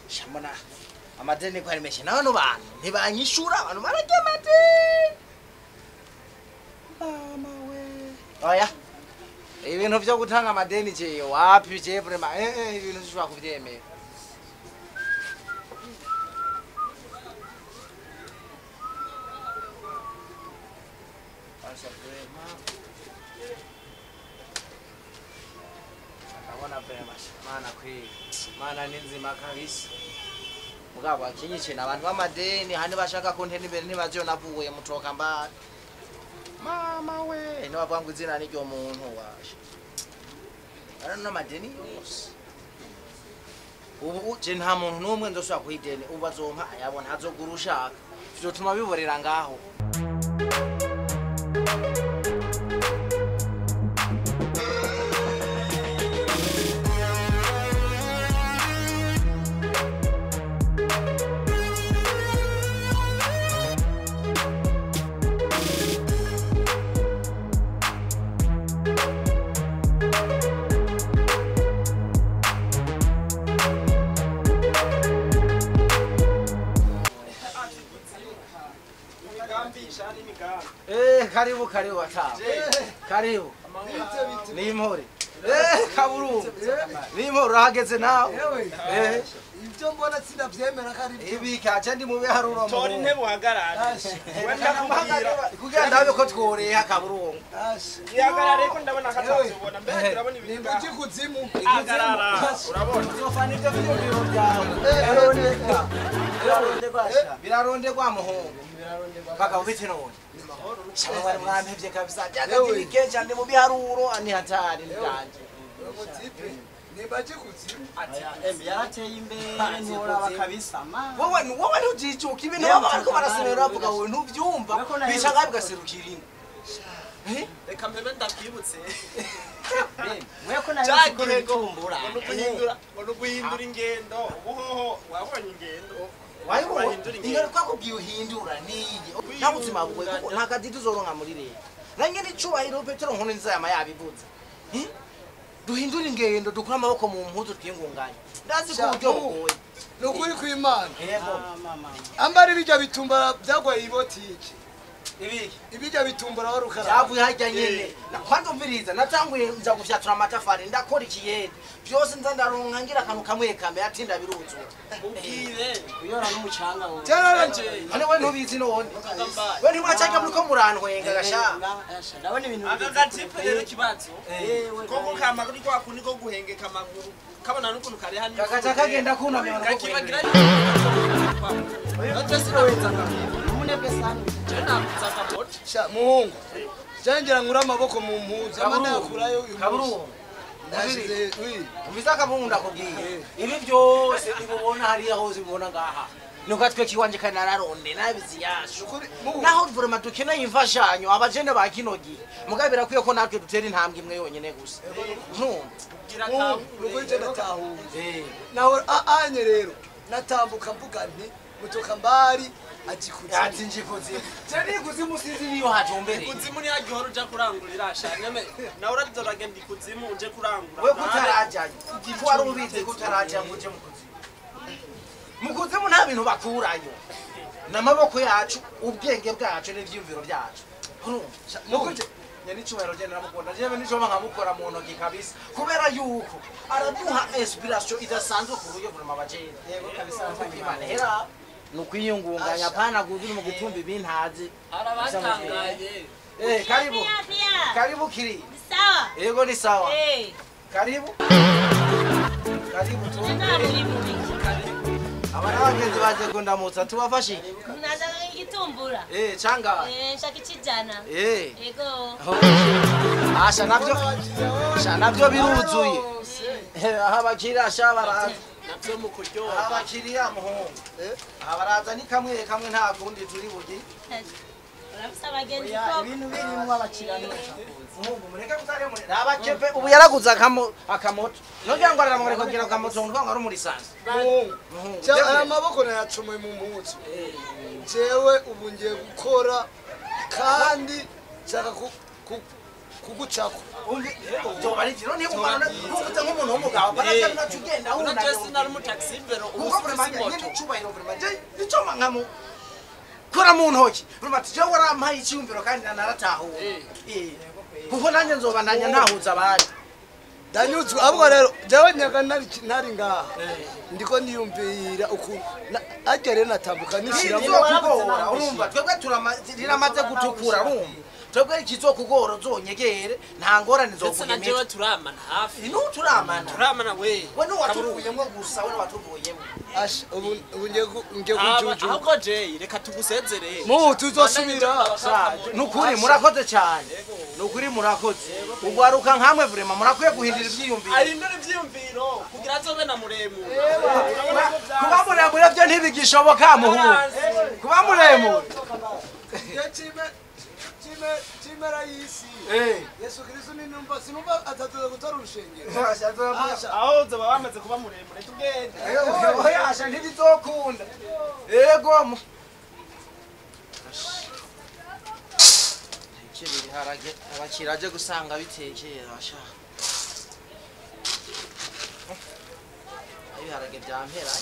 Shamona amadeni ko ari menshi nabano bantu ntibanyishura abantu bararya amadeni. Mama we. Oya. Ibintu vyo gutanga amadeni je wapi je vraiment ibintu bishobora kuvyemera. Asha vraiment. Ndabona vraiment mana kwi mana ninzima kabisa. Mugabo akinyice nabantu b'amadeni handi bashaka ko ntene imbere ntibaziyo navuye mutoka mbali. Mama we no bavuga ngo izina n'iryo muntu washe. Arano n'amadeni yose. Ubu je nta muntu n'umwe nzoshobora kuhideni ubu bazompa ayabona azogura ushaka. Vyotuma biborera ngaho. Karibu karibu ata. Karibu. Ni impore. Kaburu. Ni impore urahageze nawe. Ibyo mbona sinavyemera kari ibika je ndi mu biharuro mu. Tori ntebe uhagarare. Kugira ndabe ko tworeha kaburungu. Ihagarare ko ndabona katazobona mbere turabona ibintu. Nimba ikuzimu. Hagarara. Urabona. Uzofana ivyo vyiyumviro byawe. Birarondegwa muhungu. Bagabo bite none. Shama bari mwampevye kabisa. Byagati kenshi ndi mu biharuro ani hatari ndanje. Nimba ikuzimu. Ati yarateye imbere ntiworaba kabisa ma. Wowe wowe ntujijuka ibintu baba bariko barasemera bavuga wowe ntuvyumva bica ngaho bigaserukira ino. Reka mpebe ndakwibutse. Mweko nayo kumbura. Ngo guhindura ingendo ubuhoho wabonye ingendo. Wayibonye ingendo twakubwiye uhindura niyi. Nta buzima bugoye kuko nta kazi tuzoronka muri leta. Nange n'icubahiro Petero Nkuru nziza yama yabivuze. Duhindura ingendo dukura amaboko mu mpuzu twingunganye. Ndazi ko uburyo bugoye. Nukuri kw'Imana. Yego. Ambari bijya bitumbara byagwaye ibotike. Ibiki? Ibijya bitumbara warukara. Byavuye hajya nyene. Kwanza umviriza natanguye nza gufyatura amatafari ndakora ikiyede. Byose nza ndaronka ngira akantu kamwe kamwe atinda biruzura. Ubwire uyora n'umucanga wowe. Cyararanje. Hane we ntubizi none. We ntimwacajya muri ko murantwenga gasha. Ndabona ibintu aka gatipe rero kibazo. Koko kama kuri kwa kundi ko guhengeka amaguru. Kabona n'ukuntu kare hano. Kakaca kagenda kunamye kakibagira. Sha muhungu. Jangira nkura amaboko mu mpuzu amana yakurayo kaburungu. Ndashize wi. Umviza kaburungu ndakubwiye. Ibi byose ibubona hariya hose ubona ngaha. Nuko twe kiwanje kanararonde nabizi yashu. Naho vraiment dukeneye imfashanyo abajene ba kino gihe. Mugabe birakwiye ko natwe dutera intambwe imwe yonyene gusa. Ntumva. Nuko je ndatahuye. Naho anye rero natambuka mvuga nti mutoka mbari ajikuzimu. Ati njikuzimu. Je nikuzimu sinzi niyo hatumbere. Ikuzimu ni hagihora uja kurangurira shanyame. Nawe urazoragenda ikuzimu uje kurangura. We kutarajayo. Ko wari ubizi kutaraja ngo uje mu kuzimu. Mu kuzimu nta bintu bakurayo. N'amaboko yacu, ubwenge bwacu n'ivyumviro byacu. Urumva? Nyani cyubahiro je naramukunda. Jewe nico nkamukora mu ntoki kabisa. Kubera yuko araduha inspiration idasanzwe ku buryo vraiment abajene. Yego kabisa Imana hera. Nukwiyungunganya pana kugira mu gutumba ibintazi. Arabatangaye. Karibu. Karibu kiri. Sawa. Yego ni sawa. Karibu. Karibu tu. Abana bagenzi baje kundamutsa tubafashe. Nataka igitumbura. Changa. Nshaka ikijana. Yego. Asha navyo. Asha navyo biruzuye. Aha bakira asha baraza. Navyo mu kuryoha. Abakiriya muhungu. Abaraza ni kamwe kamwe nta kundi turi bugi. Urafise abagenzi ko ibintu birimwo abakiriya muhungu mureke kutare muri. Abakepe ubu yaraguze akamoto. Nogira ngo araramure kugira akamoto ngo ngo ari muri sanse. Muhungu. Aya maboko nayacomoye mu mpuzu. Jewe ubu ngiye gukora kandi nshaka kugucako. Byoba ari byo niba kuvuze nk'umuntu w'umugabo barajya nacu ugenda wuna je sinari mu taxi vero ubu vraiment nyine icubahiro vraiment je ico nkamu kora mu ntoki vraiment je warampaye icyumviro kandi naratahuye kuko nanjye nzoba nanya ntahuza abandi ndanyuzwe. Ahubwo rero jewe nyaga ntari ngaha ndiko niyumvira uku ajya rero natambuka nishiramo nizokugora urumva twebwe riramaze gutukura urumva twebwe ikizokugora uzonyegere nta ngorane ndetse na jewe turamana hafi inu turamana turamana we we nuwatuvuyemo gusa we nuwatuvuyemo asha ubu ngiye kujuju ahubwo Jay reka tugusezere mu tuzosubira. Nukuri murakoze cyane nukuri murakoze ugwaruka nkamwe vraiment murakwiye guhindura ivyiyumviro ahindura ivyiyumviro kugira azobe na muremure. Kuba muremure byo ntibigishoboka muhungu kuba muremure Chimera y'isi Yesu Kristo ni numva sinumva atatuza gutora urushengero aho uzoba wamaze kuba muremure tugende oya asha ntibizokunda yego ibiharage abakira aje gusanga bitekera asha ibiharage byampera.